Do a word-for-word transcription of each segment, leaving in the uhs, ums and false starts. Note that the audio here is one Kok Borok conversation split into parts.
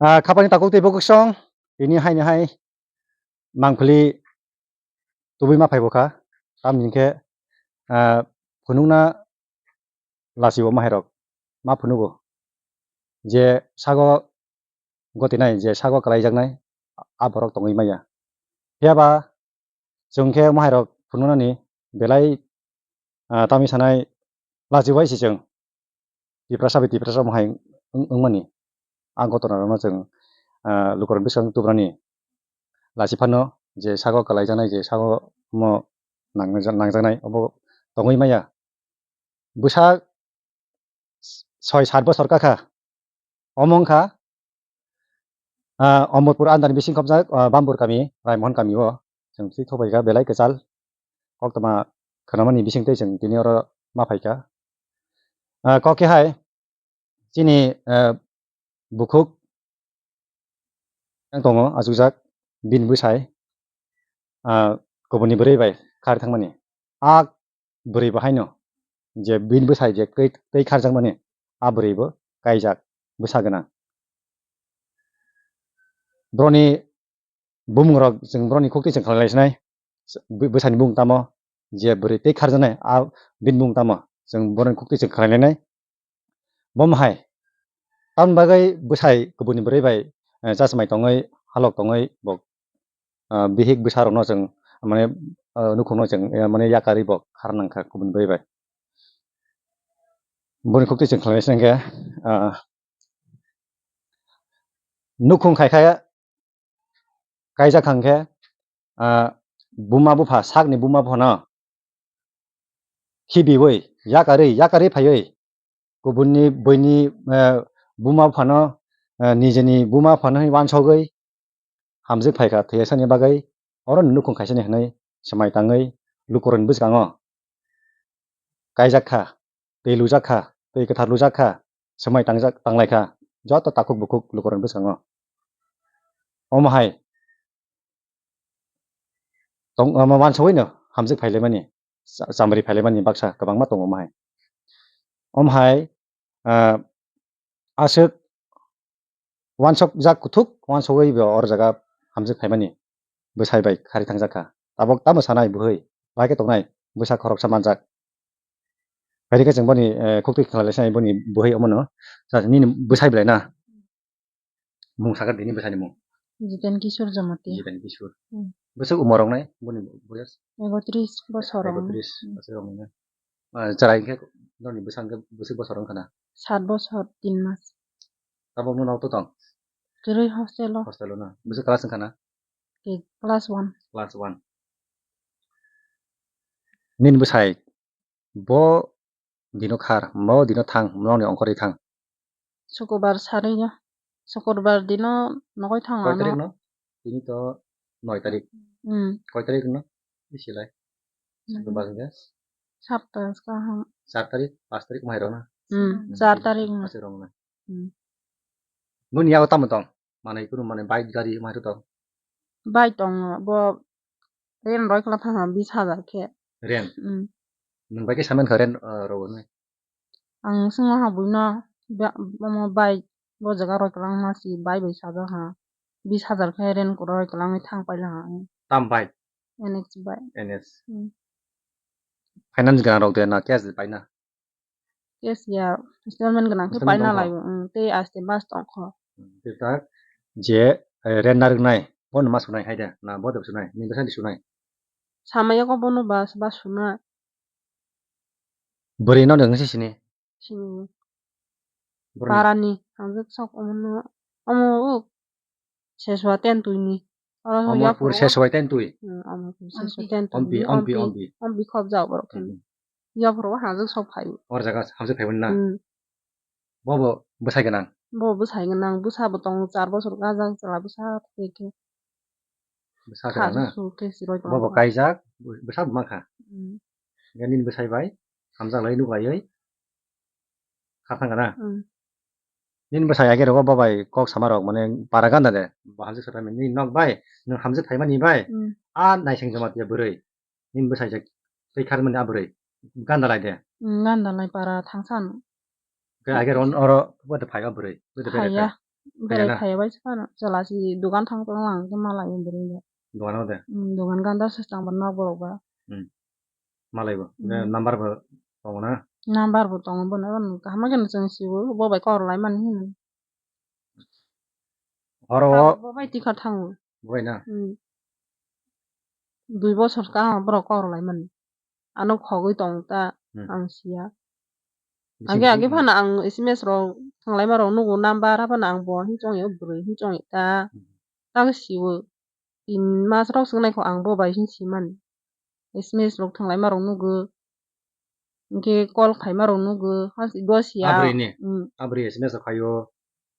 Ah, khapani takhuk tei bukhuk song, tini haini hai mangpili tubui ma phai bo kha. Tamni hwnkhe, ah, phunukna lachi bo mahairok ma phunugo. Je sago gotinai, je sago kwlaijaknai, a borok tongwi maya. Phiya ba chwng khe mahairok phunuknani belai, ah, tamni sanai lachi bai se chwng. Tiprasa bai Tiprasa mohai wng-, wngmani. A gotona rokno chwng, ah, lukurok bwskango tubrani lachi phano je sago kwlaijaknai, je sago omo nang-, nangjaknai, obo tongwi maya. Bwsa soi sat bosor kakha. Omo wngkha, ah, Omorpur andani bising khopjak, ah, Bambur kami, Raimohon kami o. Chwng twi thophaikha belai kwchal. Koktwma khwnamani bisingtwi chwng tini oro ma phaikha. Ah, kok khe hai chini, ah, bukhuk yang tongo, achukjak bini bwsai, ah, kubuni bwrwi bai kharwi thangmani. A bwrwi bo haino je bini bwsai je twi, twi kharjakmani, a bwrwi bo kaijak, bwsa gwnang. Boroni bumung rok chwng boroni khuktwi chwng khlai lai sinai. Bw-, bwsani bumung tamo, je bwrwi tei kharjaknai, a bini bumung tamo, chwng boroni khuktwi chwng khlai lainai. Bo mohai, tamni bagwi bwsai kubuni bwrwi bai, eh, chachmai tongwi, halok tongwi bo, ah, bihik bwsa rokno chwng, mane, ah, nukhungno chwng, eh, mane yakarwi bo khar nangkha kubuni bwrwi bai. Boni khuktwi chwng khlai sinai khe, ah, nukhung khai kha kaijak kha hwnkhe, ah, buma bupha, sakni buma buphano khibiwi, yakarwi, yakarwi phaiwi, kubunni buini, ah, buma buphano, ah, nijini buma buphano hwnwi wansogwi hamjwk phaikha thwiyasani bagwi, oro nukhung khaisani hwnwi swmai tangwi lukurokni bwskango kaijak kha, twi lujak kha, twi kwthar lujak kha, swmai tangjak, tanglai kha, joto takhuk bukhuk lukurokni bwskango. Omo hai tong-, omo wansugwi no hamjwk phailaimani, cha-, chamri phailaimani baksa kwbangma tongo omo hai. Omo hai, ah, aswk wansokjak kuthuk, wansogwi bo oro jaga hamjwk phaimani bwsai bai khari thangjak kha. Tabok tamo sanai bwhwi, bai khe tongnai bwsa khoroksa manjak. Phaidi khe chwng boni, eh, khuktwi khlai lai sinai boni bwhwi omono. Sa nini bwsai belai na? Mung sakha bini bwsani mung. Jiten Kishore Jamatia. Jiten Kishore. Hmm. Bwswk umor rok nai boni boyas? Ekotris bosor rok nai. Ekotris bosor rok nai. Ah, chwrai khe noni bwsa hwnkhe bwswk bosor wngkha na? Sat bosor tin mas. Tabok no nokto tong? Kwrwi hostel o. Hostel o na. Bwswk class wngkha na? Ke class one. Class one. Nini bwsai bo dino khar, bo dino thang, nokni ongkhorwi thang. Sukurbar sarwi ya. Sukurbar dino nokoi thango. Koi ano. Tarik no? Tini to noi tarik. Hmm. Koi tarik no? Bisi lai. Hmm. Sukurbar hwnkhe? Sapta kaham. Char tarik, pas tarik mairok na? Hmm, hmm, char tarik no. Aswk rok na. Hmm. Noni yago tamo tong? Manwi kunu manwi bike gari mairok tong? Bike tongo, bo rent roi kla thangma bis hajar khe. Rent? Hmm. Nwng bai khe saman kha rent, uh, rogo nai? Ang swngo ha buino, ba-, omo bike bo jaga roi kwlangma si bike bai sajak ha. Bis hajar khe rent kwrwi kwlangwi thang pailak ha ang. Tam bike? N S bike. N S. Hmm. Finance gwnang rok de na cash de paina? Cash ya, installment gwnang khe installment paina tongkha? Lai bo, hmm, tei aste mas tongkho. Hmm, tei tak je, eh, rent narwknai, bono ma sunai hai de, na bo de sunai, ni bwsai de sunai? Samaya ko bono ba, ba suna. Bwrwi no nang se sini? Sini. Bwrwi. Parani, ang sok omo no, omo o Seswa ten twi ni. Oro Omorpur yaphuru. Seswa ten twi. Hmm, Omorpur Seswa ten twi. Ompi, ni, ompi, ompi, ompi. Ompi khop jao borok khe. Hmm. Yaphuru hajak sok phai. Or jaga hajak phai na. Hmm. Bo bo bwsai gwnang. Bo bwsai gwnang, bwsa bo tongo char bosor gajang chwla bwsa khe khe. Bwsa khe na? Kha su khe si roi tongo. Bo bo kaijak, bwsa bo mankha. Hmm. Nini bwsai bai hamjak lai nuk laiwi kha thang na? Hmm. Nini bwsai age rogo bo bai kok sama rok mane para ganda de bo hamjak sa phaimani nok bai nwng hamjak phaimani bai. Hmm. A naising joma tia bwrwi. Nini bwsai je twi kharmani a bwrwi ganda lai de. Hmm, ganda lai para thangsan. Ke age ron oro bo de phai o bwrwi. Bo de bere phai ya. Berai Khaina? Phaiya bai se phano. Chwla si dugan thang tong lang khe malai bwrwi le. Dugan o de? Hmm, dugan ganda se chang ba nok borok ba. Hmm. Malai bo. Hmm. Number bo tongo na? Number bo tongo bono, bono kaham khe no chwng siwo, bo bai kok rw lai mani hino. Horo o. Bo bai tikha thango. Bo bai na? Hmm. Dui bosor ka borok kok rw lai mani. Ano khogwi tong ta. Hmm. Ang siya. Bising age age bising phano ang S M S rok thwnglaima rok nugo number, haphano ang bo hin chong ya bwrwi hin chong ya ta. Hmm. Ta khe siwo. Tin mas rok swk nai kho ang bo bai hin si mani. S M S rok thwnglaima rok nugo. Hinkhe call khaima rok nugo. Hasi bo siya. Abri ni? Hmm. Abri S M S rok khaio.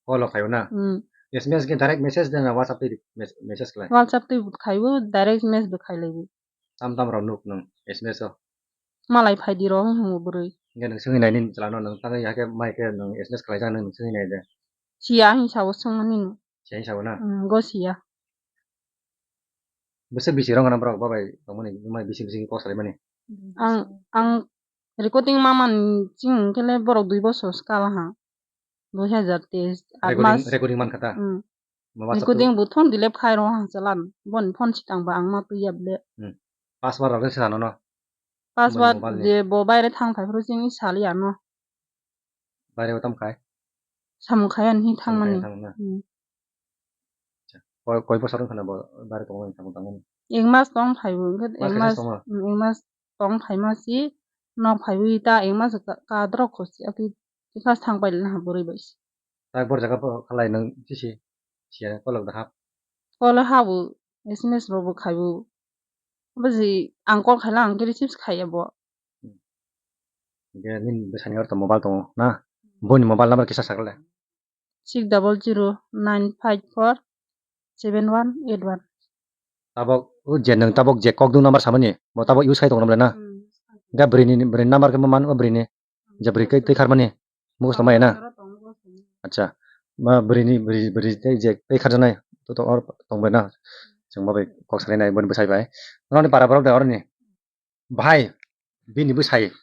Call rok khaio na? Hmm. S M S khe direct message de na WhatsApp twi mes-, message khlai? WhatsApp twi bo khaio, direct message bo khai laibo. Tam tam rok nuk nwng S M S o. Malai phaidi rok hinwi bwrwi. Hinkhe nwng swngwi nai nini chwla no, nwng tangwi hakhe mai khe nwng S M S khlaijak nwng swngwi nai de. Siya hinwi sabo swngmani no. Siya hinwi sabo na? Hmm, go siya. Bwswk bisi rok gana borok babai tongmani, mai bisi bisi kok salaimani? Ang, ang recording mamani ching khe le borok dui bosor swkang ha. Dui hazar teis, aat Recording, mas. Recording man kha ta? Hmm. Ma WhatsApp recording tu? Bo phone delete khai rw ha chwla no. Boni phone swkang ba ang ma twi ya ble. Hmm. Password rok se sano no? Password mobile ni? Je bo baire thang phai phuru chini sali ano. Baire o tam khai? Samung khai ani hi thang mani. Samung khai thang na? Hmm. Acha. Koi, koi bosor wngkha na bo baire tongmani samung tangmani? Ek mas tong phai bo, wngkhe ek mas, hmm, ek mas tong phai ma si, nok phai bo ta ek mas ka, kadrok kho si, ati Tekhas thang pai lana ha bwrwi bai se. Tak bor jaga bo khalai nang sisi siya kolok da hap. Kol ha bo S M S rok bo khai bo. Bo ji ang kol khaila ang khe receive se khaiya bo. Hingke nini bwsani oro to mobile tongo na? Boini mobile number kisa sakle. Six double zero nine five four seven one eight one. Tabok o je nwng tabok je kokdwng number samani, bo tabok use khai tongo le na? Hmm. Ga bwrwini, bwrwini number khe bo man o bwrwini. Je bwrwi khe twi kharmani. Mukhus tongmani na? Acha. Ma bwrwini, bwrwi, bwrwi tei je twi kharjaknai. To, to or tongbai na. Chwng bo bai kok salai nai, boni bwsai bai. Noni para borok de oroni. Bahai, bini bwsai.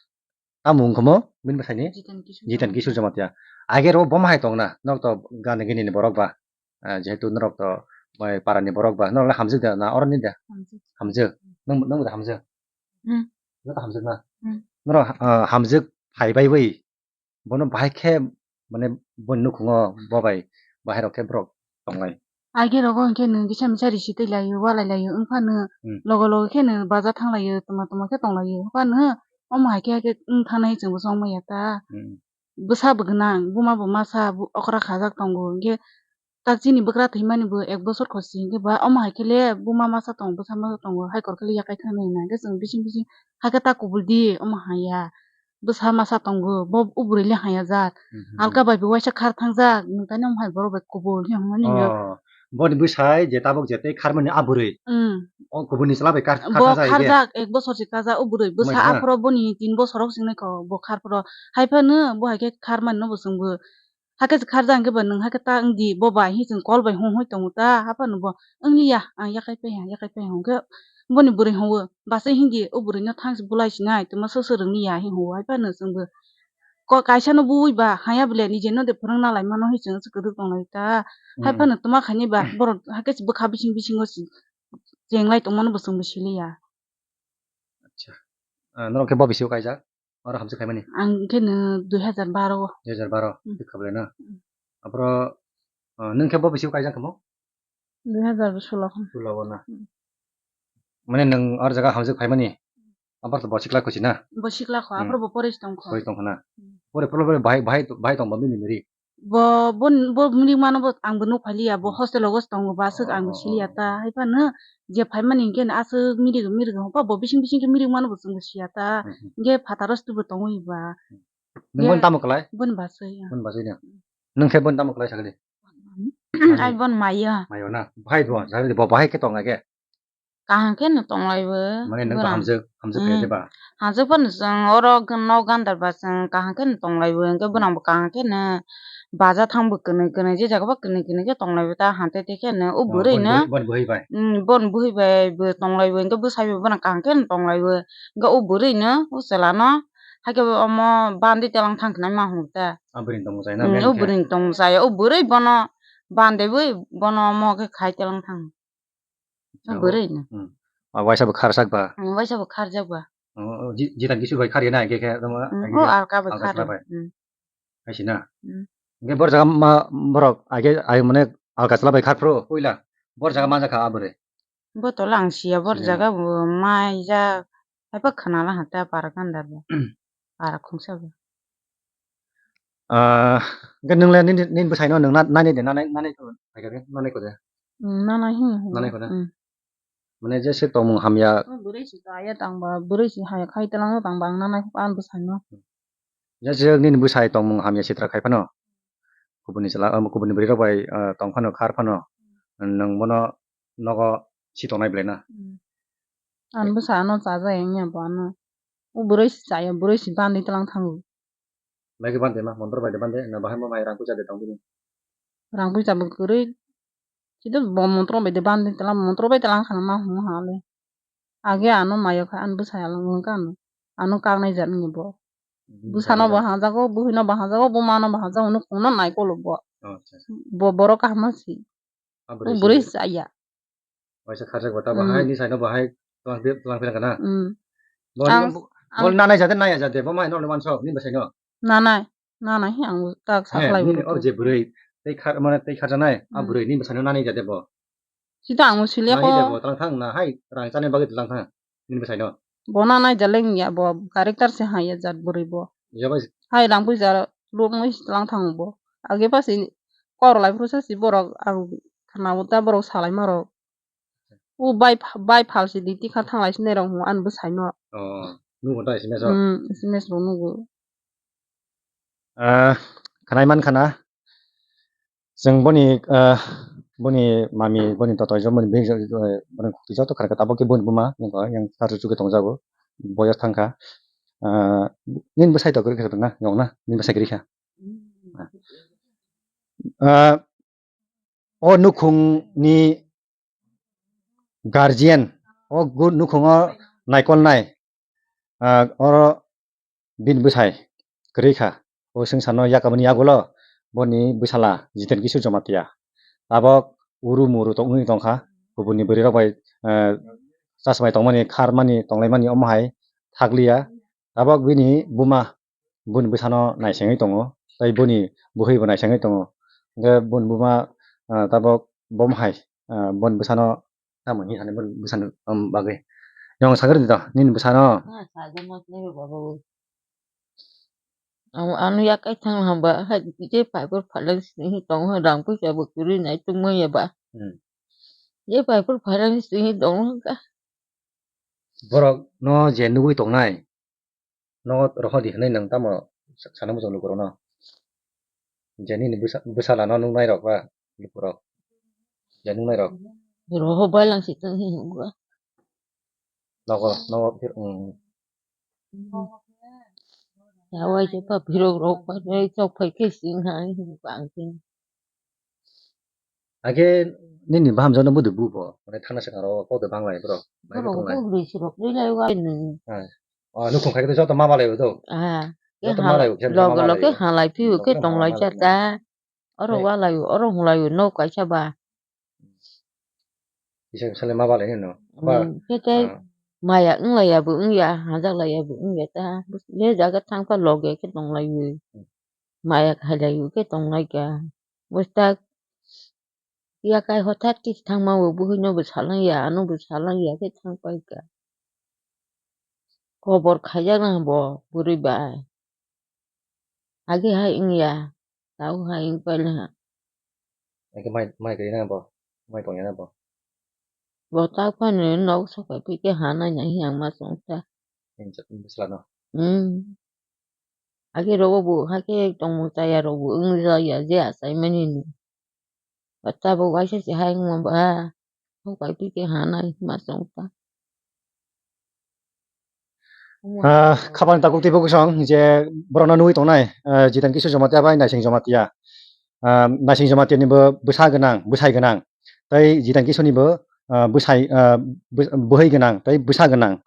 Tamo wngkha mo, bini bwsai ni? Jitan Kishore. Jitan Kishore Jamatia. Age ro bo ma hai tong na, nok to gana gini ni borok ba. Ah, jehetu norok to bai para ni borok ba, norok le hamjak da na, oro ni da? Hamjak. Hamjak. Nang, nang da hamjak? Hmm. Nang da hamjak na? Hmm. Norok, ah, hamjak phai bai bai. Bono bahai khe, mane, boni nukhungo bo bai bahai rok khe borok tonglai. Age rogo hwnkhe nwng kisa misa risi twi laio, walai laio, wng phano hmm, logo logo khe nwng baja thang laio, tuma tuma khe tong laio. Haphano omo hai khe, hai khe wng thang nai chwng bo chong maya ta. Hmm. Bwsa bo gwnang, buma bo masa, bu-, okra khajak tongo. Hwnkhe tak chini bwkra thwimani bo ek bosor khosi, hwnkhe ba omo hai khe le buma masa tongo, bwsa masa tongo, hai kor khe le yakai thang nai hwnkhe chwng bising bising hai khe ta kubul di, omo hai ya. Bwsa masa tongo, bo o bwrwi le haya jak. Mhm. Alka bai bo waisa khar thang jak, nwng tani omo hai borok bai kubul hinwi hwnmani no. Oh, boni bwsai je tabok je tei kharmani a bwrwi. Mm. O kubuni chwla bai kar-, kar bo thang jak kharjak, ek bosor se kajak o bwrwi. Bwsa aphuru boni tin bosor rok sing nai kho, bo kharphuru. Hai phano bo hai khe kharmani no bo chwng bo. Hakhe se kharjak hwnkhe ba nwng hakhe ta wngdi, bo bai hinwi chwng kol bai hung hung tongo ta, haphano bo wngliya, ang yakai paiha, yakai paiha hwnkhe boni bwrwi hwngo, bachai hindi o bwrwino thang se bulai sinai, twma swk swk rwngya hinwi hwngo, haphano chwngbo ko-, kaisano bui ba haya bwle nijeno de phwrwngna lai mano hinwi chwng se kwrwk tonglai ta, hmm, haphano twma khainai ba borok hakhe se bwkha bising bisingo se chenglai tongmano bo chwngbo siliya. Acha. Ah, norok khe bo bisio kaijak? Oro hamjwk khaimani? Ang khe no dui hazar baro o. Dui hazar baro, hmm, thik kha bwle na? Hmm. Aphuru, ah, nwng khe bo bisio kaijak khe mo? Dui hazar sulo kha. Sulo o na? Hmm. Mane nwng oro jaga hamjwk khaimani? Aphuru to bo sikla khusi na? Bo sikla kho, hmm, aphuru bo poroi tong kho. Poroi tong kho na? Hmm. Poroi, poroi, poroi bahai, bahai, bahai tong ba bini miri? Bo, bo, bo milik mano bo ang bo nuk phailiya, bo, hmm, hostel o tongo, bo aswk ang bo siliya ta. Oh, oh, oh. Hai phano je phaimani hwnkhe aswk mirik mirik hwnba bo bising bising khe mirik mano bo chwng bo siya ta. Hmm, hmm. Hwnkhe phataro swtwi bo tongwi ba. Hmm. Nwng boni tamo kwlai? Boni bachai, ah. Boni bachai no. Nwng khe boni tamo kwlai sakali? Ai bon maya. Mayo na. Bahai bo, sakali bo bahai khe tong khe. Kaham khe no tong lai bo. Mane nwng to hamjwk, hamjwk khe ba? Hamjwk phano chwng oro nok gandar ba chwng kaham khe no tong lai bo. Hwnkhe, hmm, bwnang bo kaham khe no baja thang bo kwnwi kwnwi je jaga bo kwnwi kwnwi khe tong lai bo ta hante te khe no o bwrwi no. Bon bwhi bai. Hmm, bon bwhi bai bo tong lai bo. Hwnkhe bwsai bo bwnang kaham khe no tong lai bo. Hwnkhe o bwrwi no o chwla no hai khe omo bandi telang thang khnai ma hwn ta. A bwrwi ni tong machai na? Hmm, o bwrwi ni tong machai o bwrwi bono Bande bui bono mo khe khai telang thang. Acha, o bwrwi no. Hmm. Ah, waisa bo kharjak ba? Hmm, waisa bo kharjak ba. Oh, oh, ji-, jitan kisu bai kharya na, khe, khe, tamo, hmm, age o khe alka bai alka khar. Chwla bai. Hmm. Hai si na? Hmm. Hingke bor jaga ma, borok age, age mane alka chwla bai khar phuru, puila. Bor jaga ma jakha abore. Bo tola ang siya bor jaga bo mai ja. Haiba khana la hata para kandar bo. Para khungsa bo. Ah, hingke nwng le nini, nini bwsai no nwng na, nani de, nanai, nanai ko, hai khe, nanai ko de. Hmm, nanai hi, hi. Nanai ko de. Hmm. Mane jese tongmung hamya. O bwrwi si chaya tangba, bwrwi si haya khai telang tangba ang nanai kho ani bwsai no. Jese nini bwsai tongmung hamya sitra khai phano. Kubuni chwla, um, kubuni bwrwi rok bai, uh, tong phano khar phano. Nwng bono nogo si tongnai belai na. Hmm. Ani bwsai ano chaja yang ya bo ano. O bwrwi si chaya, bwrwi si bandi telang thango. Bai khe bande ma, montor bai de bande, na bahai ma mai rang puisa de tong bini. Rang puisa bo kwrwi. Chidok bo montor bai de bande tela, montor bai tela khana ma hung ha le. Age ano mayo kha, an bwsai alang wng kha ano. Ano kaknai jat ni bo. Hmm, bwsano bo hamjago, buhino bo hamjago, bumano bo hamjago, ano khungno nai kolo bo. Oh, acha, acha. Bo borok kaham si. Ah, bwrwi si. Bwrwi chaya. Waisa kharjak bo ta bahai, hmm, ni side o bahai tlang phi-, tlang phila kana? Hmm. Bo, ang, bo, ang bo nanai jade, naya jade, bo mai nole wansok, ni bwsai no? Nanai, nanai, he ang tak he, sakhlai nini bo. O je bwrwi, tei khar, mane tei kharjanai, a, hmm, bwrwi ni bwsai no nanai jade bo. Sita ang sile ko. Nai de bo tlang thang na hai, rang chani bagwi tlang thang. Nini bwsai no? Bo na nai jaleng ya bo, character se ha ya jat bwrwi bo. Ya bai. Hai rang puisa luk nui lang thang bo. Age pa si kor lai phuru sa si borok ang khana bo ta borok salai ma rok. U bai pha-, bai phal si duty kha thang lai si nai rok hwnwi ani bwsai no. Oh, nugo ta S M S o? Hmm, S M S rok nugo. Ah, khanai man khana. Chwng boni, ah, boni mami, boni totoi, boni bihik, eh, boni khukti joto kharkha, tabuk khe boni buma, nokha yang sari chuki tongjago, boyar thangkha. Ah, nini bwsai to kwrwi kha na, yong na, nini bwsai kwrwi kha. Ah, o nukhungni guardian, o gu-, nukhungo naikolnai, ah, oro bini bwsai kwrwi kha. O swngcharno yakamani yagulo boni bwsala Jiten Kishore Jamatia. Tabok uru muru tongwi tongkha. Kubunni bwrwirok bai, eh, chasmai tongmani, kharmani, tonglaimani omo hai thakliya. Tabok bini buma boni bwsano naisengwi tongo, tei boni bwhwibo naisengwi tongo. Hwnkhe boni buma, ah, tabok bomo hai, ah, boni bwsano tamo hinwi sani bwsani, um, bagwi. Yong sakhe rwdi to, nini bwsano. Ma sajakma khe baba o. Ang, ano yakai thang hamba, hai je paipor phalai sini tongo, rang puisa bo kwrwi nai tongma ya ba. Hmm. Je paipor phalai sini tongo ka. Borok no je nugwi tongnai. Nogo rohor di hinui nwng tamo sa-, sana muchung lukurokno? Je nini bwsa-, bwsalano nuknairok ba lukurok? Je nuknairok? Rohor bailang si tong hi nukgo. Nogo, nogo phir-, mm. Yawai se pa phirok rok pa, chok phai khe sing ha, ang khe. Age nini bahamjakno bwdwi bu bo, mane thana swkang rok kok de banglai borok. Borok tonglai. Bo bwrwi sirok rwi lai o. Ah. Oh, nukhung khai khe joto ma balai bo do. Ah. Joto ma lai bo, khe loge ma loge balai bo. Halai phi o, khe loge tonglai halai cha ta. Oro walai o, oro hulai o, nok kaisa ba. Kisa kisa le ma balai no. Hmm, ba, khe tei ah, maya wng lai ya bo wng ya, hajak lai ya bo wng ya ta. Le jaga thang pha loge khe tonglai o. Hmm. Maya khailai o khe tonglai kha. Bwswk yakai hothat khe thangma o, buhino bo salang ya, ano bo salang ya khe thang pai kha. Kobor khaijak na bo bwrwi bai. Age hai wng ya, tabuk hai wng pai le ha. Age mai, mai kwrwi na bo, mai tong ya na bo. Bo tak phano nok sok pai phi khe ha nai nai hi ang ma chong ta. Bwsla no. Hmm. Age rogo bo hakhe tongmung chaya rok bo wng ya je achai mani no. Ba tabuk waisa se hai wngma ba. Thok pai phi khe ha nai ma chong ta. Ah, khapang takuk tei bwkha song je borokno nugwi tongnai, ah, Jiten Kishore Jamatia bai Naising Jamatia. Ah, Naising Jamatia ni bo bwsa gwnang, bwsai gwnang. Tei Jiten Kishore ni bo, ah, bwsai, ah, bw-, bwhwi gwnang tei bwsa gwnang.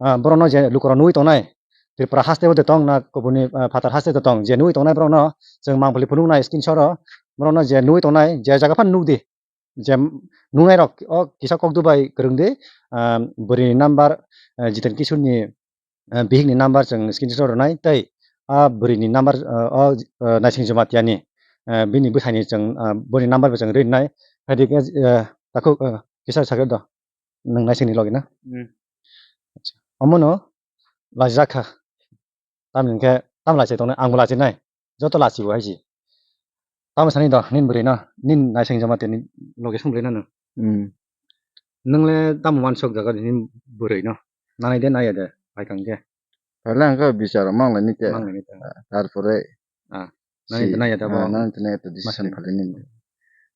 Ah, borokno je lukurok nugwi tongnai, Tripura haste o de tong na kubuni, ah, phatar haste de tong, je nugwi tongnai borokno chwng mangpili phunuknai screenshot o, Borokno je nugwi tongnai, je jaga phano nukdi. Je nuknairok o kisa kok dubai kwrwngdi, ah, bwrwini number, ah, Jiten Kishorni, ah, bihikni number chwng screenshot rwnai, tei a bwrwini number, ah, o, ah, Naising Jomatiani, ah, bini bwsaini chwng, ah, boni number bo chwng rinai. Phaidi khe, ah, takhuk, ah, kisa sakhe do. Nwng Naisingni logi na? Hmm. Acha. Omono lajak kha. Tamni hwnkhe tam lachai tongnai, angbo lachai nai. Joto lachibo hai se. Tamo sani do, nini bwrwi no, nini Naising Jomatiani location bwrwi no nwng. Hmm. Nwng le tamo uansuk jaga nini bwrwi no. Nanai de naiya de, phaikha hwnkhe. Phaila hwnkhe bichar manglai ni te. Manglai ni te. Ah, tarpore Ah, nani si, twnai ya da bo? Ah, nani twnai ya da decision Masani. Phalini.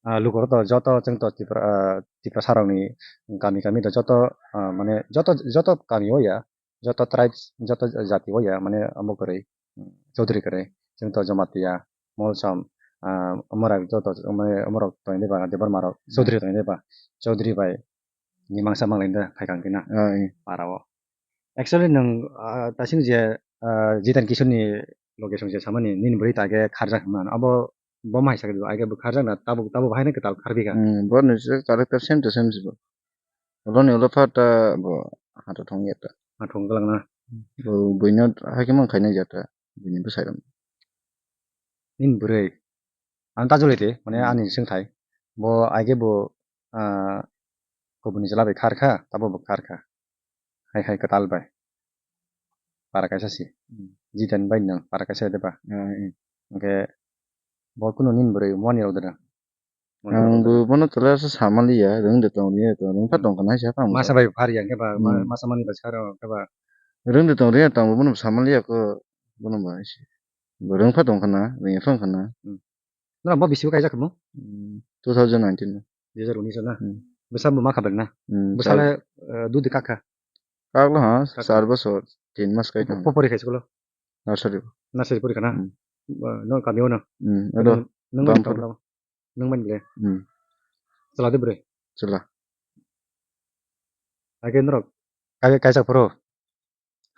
Ah, lukurok to joto chwng to Tripura, ah, Tiprasa rokni kami kami to joto, ah, mane joto, joto kami o ya, joto tribes, joto jati o ya, mane amo kwrwi, Chaudhary kwrwi, chwng to Jamatia, Molsom, ah, omorok joto, mane omorok tongwi ba, Debbarma rok, Hmm. Chaudhary tongwi ba, Chaudhary bai, ni mangsa manglai da phaikha hwnkhe na, Ah, eh. Para o. Actually, nwng, ah, tasing je, ah, Jiten Kishorni location je samani, nini bwrwi ta khe kharjak hwnma. Abo bo ma hai sakhe, ai khe bo kharjak na, tabuk, tabuk hai no kwtal kharphi kha. Hmm, bo ni se character same to same se bo. Olo ni olo pha ta bo ha ta thong ya ta. Ha thong galang na. Bo buino hai khe mang khainai ya ta. Bini bwsai rok. Nini bwrwi. Ang ta jolai de, mane Hmm. Ani swngthai. Bo ai khe bo, ah, kubuni chwla bai khar kha, tabuk bo khar kha. Hai hai kwtal bai. Para kaisa si. Hmm. Jiten bai nwng para kaisa de ba. Ah, eh. Hwnkhe bo kunu nini bwrwi mani rok de da. Ang bo bono tola se samaliya, rwng de tong, rwng de tong, rwng pha Hmm. tong khana hai sa phang. Masa bai phar yang khe ba, ma-, Hmm. Masa mani bai sar khe ba. Rwng de tong, rwng de tong, bono samaliya ko, bono ba isi. Bo rwng pha tong khana, rwng ya phang khana. Hmm. Nora bo bisi bo kaijak kamo? Hmm, two thousand nineteen. Dui hazar unis na? Hmm. Bwsa bo ma kha bel na? Hmm, Bwsa sir. Le, eh, dudi kak kha? Kak lo ha, Kak kha. Char bosor, tin mas kai tong. Po-, pori khai school o? Nursery. Nursery pori khana? Hmm. Ba, no kami o no? Hmm, ado. Nung, nung Bam mani poro. Tong. Nung mani le? Hmm. Chwla de bre? Chwla. Ake norok kai-, kaijak phuru?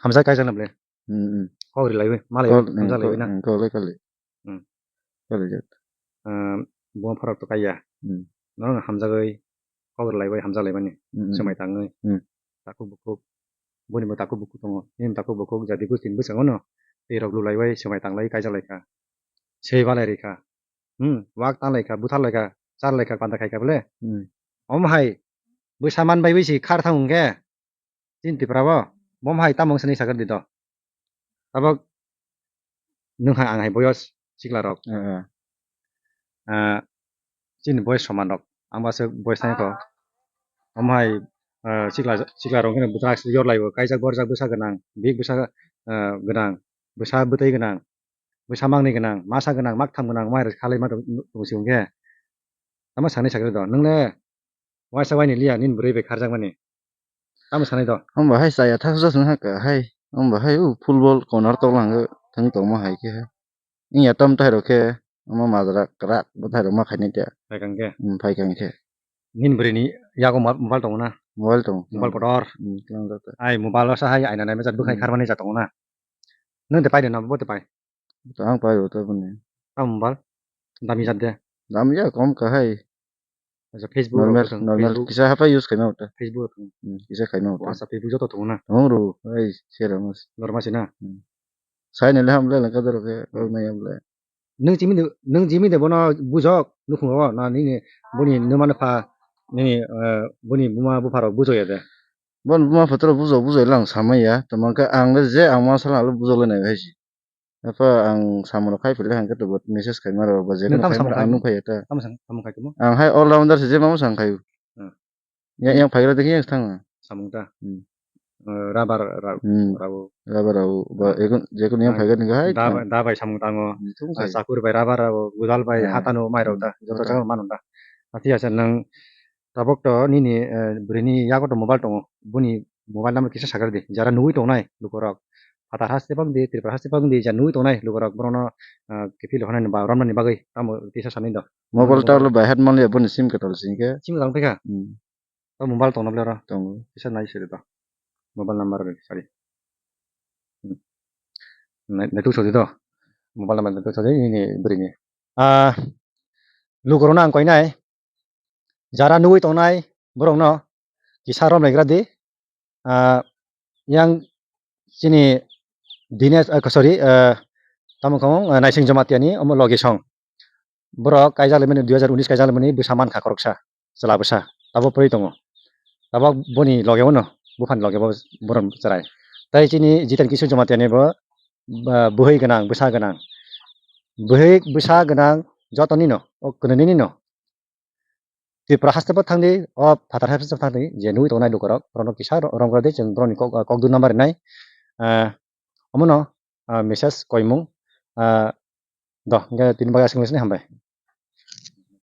Hamjak kaijak na ble? Hmm, hmm. Kok ri laiwi, malai Kok, hmm, hamjak laiwi kok, na? Hmm, kok lai kali. Hmm. Kali jat. Ehm, bo phorok to kaiya. Hmm. Norok hamjagwi kok ri laiwi hamjak laimani. Hmm, hmm. Swmai tangwi. Hmm. Takhuk bukhuk. Boni bo takhuk bukhuk tongo. Nini takhuk bukhuk jadi gustin bwskango no. Tei rok lu laiwi swmai tanglai kaijak laikha. Sei balai rikha. Hmm, wak tanglai kha, buthar lai kha, char lai kha, panda khai kha bole. Hmm. Omo hai bwsa man bai bai si khar thang hwnkhe. Chini Tripura bo, bo hai tamo wngsa ni sakar di to. Tabok nwng hai ang hai boyos sikla rok. Eh, eh. Ah, chini boyos soman rok. Ang ba se boyos thani kho. Omo hai, ah, sikla, sikla rok hino bwtrak yor lai bo. Kaijak borjak bwsa gwnang, bik bwsa, ah, gwnang, bwsa bwtwi gwnang, bwsa mangni gwnang, masa gwnang, maktham gwnang, mai rok khalai ma tong, tong si hwnkhe. Tamo sanai sakar di to. Nwng le Waisa waini liya nini bwrwi bai kharjakmani. Tamo sanai do? Hwnba hai chaya thaksa chwng hakha hai. Hwnba hai o football corner toklang thwng tongma hai khe hai. Wngya tam tai rok khe omo majra kwrak bwthai rok ma khainai khe. Phaikha hwnkhe? Hmm, phaikha hwnkhe. Nini bwrwini yago mo-, mobile tongo na? Mobile tongo. Mobile kotor? Hmm, tlangjak ta. Ai mobile o sa hai aina naimajak bwkhai Hmm. kharmani ja tongo na? Nwng de pai de na bo de pai? Tang pai bo taboni. Tamo mobile? Dami jat de? Dami ya kom kahai. Acha, Facebook rok Normal, bwswng, normal. Facebook. Kisa haphai use khaima bo ta. Facebook rok. Hmm, kisa khaima bo ta. Acha, Facebook joto tongo na? Tongo ro, ai, sera mas. Normal se na? Hmm. Sai nile hamle lang kadar ke, Hmm. Nai hamle. Nwng chimi de, nwng chimi de bono bujok, nukhung ro, na nini, boni nwmano pha, nini, eh, boni buma bupha rok bujo ya de. Bon buma phataro bujok bujai lang samai ya. Tamo khe ang le je ang ma sala le bujok le nai hai si. Apa ang samung khai phile hangke to bot message khai maro ba je Nang tamo khai samung maro ang khai? Nung khai ta. Tamo sang-, samung khai tamo? Ang hai all rounder se je ma sang khai. Hmm. Ya yang phagra de yang thang. Samung ta. Hmm. Eh, rubber ra-, Hmm. Rau. Rubber rau ba Ah. Ekun je kun yang Ah, phagra ni hai. Da, da bai samung tango. Itu Ah, khai. Sakur bai rubber rau, gudal bai Ah. Hatano mai rau ta. Hmm. Joto Joto. Jaga mano ta. Ati asa nang Tabok to nini, eh, bwrwini yago to mobile tongo. Boni mobile number kisa sakar di. Jara nugwi tongnai lukorok. Phatar haste bang di, Tripura haste bang di, jara nugwi tongnai lukorok. Borokno, eh, kiphil hwnani ba romnani bagwi tamo kisa sanai do. Mobile Mobile ta ulo bai hat manliya boni sim kwtal singkhe. Sim kwtal phikha? Hmm. To mobile tongna bwle oro? Tongo. Kisa nai sidi to. Mobile number sadi. Hmm. Nai, nai tu sodi to. Mobile number tu sodi nini bwrwini. Ah, lukurokno ang koinai, jara nugwi tongnai borokno kisa romlaigra di. Ah, yang chini Dinesh, ah, sorry, ah, tamo wngkha, ah, Naising Jamatia ni omo logi song. Borok kaijak limani, dui hajar unis kaijak limani bwsa mankha khoroksa, chwla bwsa. Tabok pori tongo. Tabok boni loge o no, buphani loge bo borok chwrai. Tai chini Jiten Kishore Jamatia ni bo, ah, bwhwi gwnang, bwsa gwnang. Bwhwi bwsa gwnang joto nino, o kwnwi nino. Tripura haste bo thangdi, o phatar haste bo thangdi, je nugwi tongnai lukurok, borokno kisa ro-, romgra di, chwng borokni kok, kok duna ma rinai. Ah, omono, ah, message koimung. Ah, do, hwnkhe tini bagwi aswk wngnai, hambai.